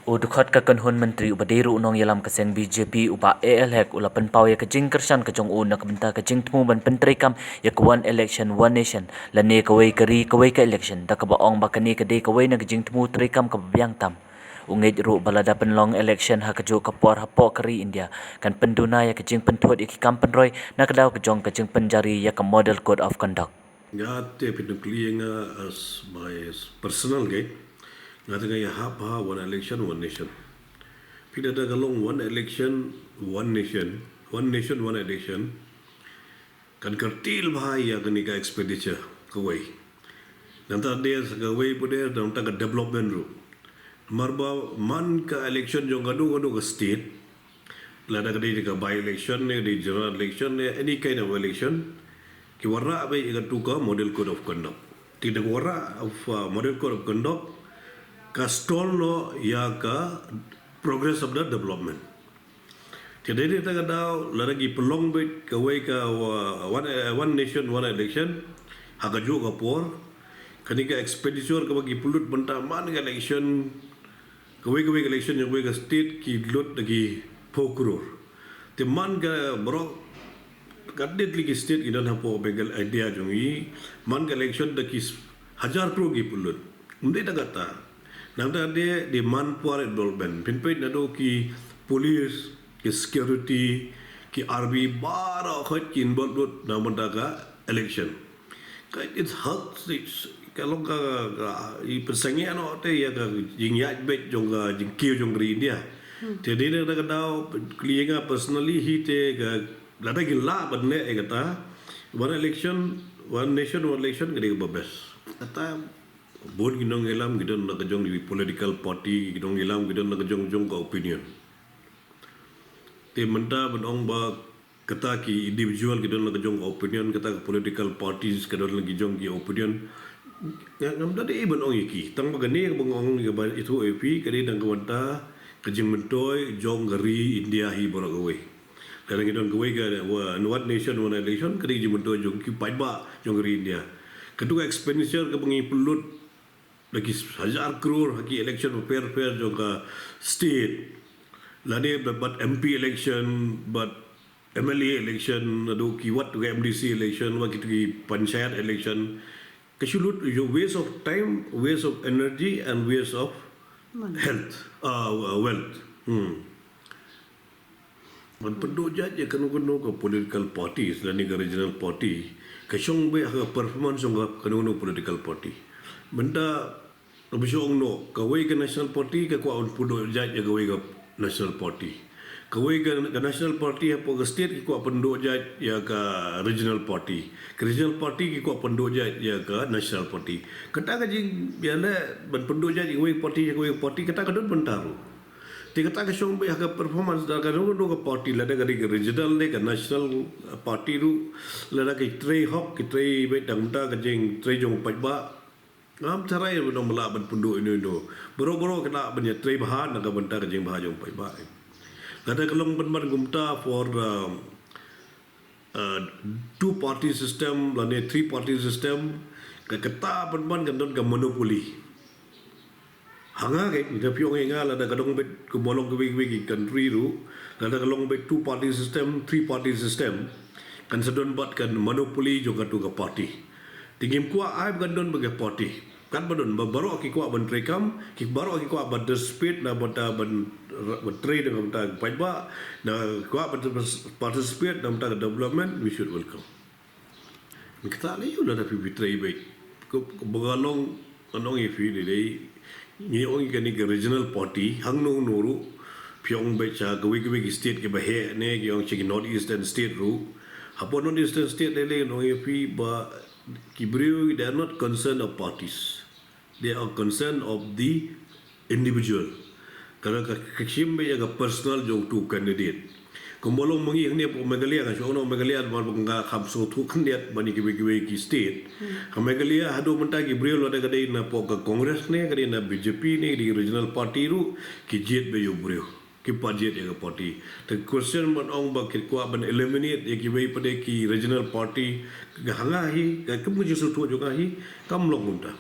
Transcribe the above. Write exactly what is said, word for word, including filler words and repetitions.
U dkhot ka kynhun myntri uba dei ruh u nongïalam ka seng B J P u Bah A L Hek u la pynpaw ïa ka jingkyrshan ka jong u na ka bynta ka jingthmu ban pyntreikam ïa ka One Election One Nation lane kawei ka ri kawei ka election, da kaba ong ba kane ka dei kawei na ka jingthmu treikam kaba biang tam. U ngeit ruh ba lada pynlong election ha kajuh ka por hapoh ka ri India, kan pynduna ïa ka jingpynthut ïa ki kam pynroi na ka daw ka jong ka jingpynjari ïa ka Model Code of Conduct. Nga te pynukli nga as my personal ke. Nga te nga ïa hap ha one election, one nation. Phi da da ka long one election, one nation. One nation, one election. Kan kyrtiel bha ïa kane ka expenditure kawei. Nangta de sa kawei pud de nangta ka development ruh. Namar ba man ka election jong kano kano ka state, lada ka dei ka by election ne, ka dei general election ne, any kind of election, ki wanrah beit ïa katu ka Model Code of Conduct. Te da ka wanrah of, uh, Model Code of Conduct ka stall noh ïa ka progress of the development. Te dei dei ta ka daw lada ki pynlong beit kawei ka, uh, one, uh, one nation, one election ha kajuh ka por, kane ka expenditure kaba ki pynlut bynta man ka election, kawei kawei ka election jong kawei ka state ki lut da ki phew klur. Te man ka baroh ka dei tylli ki state ki don hapoh Bengal India jong ngi, man ka election da ki s-, hajar klur ki pynlut. Ym dei da kata. Nangta de, de man por involvement. Phin peit naduh ki police, ki security, ki army, baroh khoit ki involve lut na bynta ka election. Ka it hurts, it's, ka long ka, ka, i pynsangeh noh te ïa ka jingïaid beit jong ka jingkiew jong ka ri India. Te dei na ka daw kylli ïa nga personally hi te ka lada ki lah ban leh ïa kata, one election, one nation, one election ka dei kaba best. Kata bun ki nongïalam ki don na ka jong ki political party, ki nongïalam ki don na ka jong jong ka opinion. Te mynta ban ong ba kata ki individual ki don la ka jong ka opinion, kata ka political parties ka don la ki jong ki opinion. Nga, ngam da dei ban ong ïa ki. Tang ba kane kaba nga ong ïa ka ba ithuh ïa phi, ka dei tang ka bynta ka jingmyntoi jong ka ri India hi baroh kawei. Lada ngi don kawei ka wa-, one nation, one election, ka dei ka jingmyntoi jong ki paidbah jong ka ri India. Katu ka expenditure kaba ngi pynlut da ki hajar klur ha ki election bapher bapher jong ka state. Lane bad, bad M P election, bad M L A election, naduh ki wat ka M D C election, wat ki, ki panchayat election. Ka shu lut ïa waste of time, waste of energy and waste of health, uh, wealth. Hmm. Ban pynduh jait ïa kano kano ka political parties lane ka regional party, ka shong beit ha ka performance jong ka kano kano political party. Mynta ba shu ong noh, kawei ka national party ka kwah ban pynduh jait ïa kawei ka national party. Kawei ka, ka national party hapoh ka state ki kwah pynduh jait ïa ka regional party. Ka regional party ki kwah pynduh jait ïa ka national party. Kata ka jingïaleh ban pynduh jait ïa kawei ka party ïa kawei ka party, kata ka don bynta ruh. Te kata ka shong beit ha ka performance da kano kano ka party, lada ka dei ka regional ne ka national party ruh, lada ki trei hok, ki trei beit tang mynta ka jingtrei jong paidbah. Ngam tharai ba dang ba lah ban pynduh ino ino. Baroh baroh ki lah ban ïatrei bha na ka bynta ka jingbha jong paidbah. Lada ka long ban ban kumta for, um, uh, two party system lane three party system, ka kata ban ban kan don ka monopoly. Ha nga ke, ngi da phi ong ïa nga lada ka long beit kumba long kiwei kiwei ki country ruh, lada ka long beit two party system, three party system, kan sa don bad ka monopoly jong katu ka party. Te ngim kwah ai ba kan don bad ka party. Katba don ba baroh ki kwah ban treikam, ki baroh ki kwah ban participate na bynta ban, ban trei na bynta ka paidbah, na kwah ban participate na bynta ka development, we should welcome. Mynta lei ïa lada phi, phi trei beit. Ko, ko ba nga long, nga ong ïa phi dei dei. Ngi ong ïa kane ka regional party, hangno hangno ruh. Phi ong beit sha kawei kawei ki state kiba heh ne, ki ong sha ki North Eastern state ruh. Hapoh North Eastern state lei lei nga ong ïa phi ba ki briew, they are not concern of parties. They are concern of the individual. Ka, ka, ka shim beit ïa ka personal jong utu u candidate. Kumba long ma ngi hangne hapoh Meghalaya, nga shu ong Meghalaya namar ba nga kham sngewthuh khyndiat ban ïa kiwei kiwei ki state. Ha Meghalaya haduh mynta ki briew lada ka dei na hapoh ka Congress ne, ka dei na B J P ne, ka dei regional party ruh, ki jied beit ïa u briew. Ki pat jied ïa ka party. Te question ban ong ba ki kwah ban eliminate ïa kiwei pat de ki regional party, ka ha nga hi, ka kum ka jingsngewthuh jong nga hi, kam long kumta.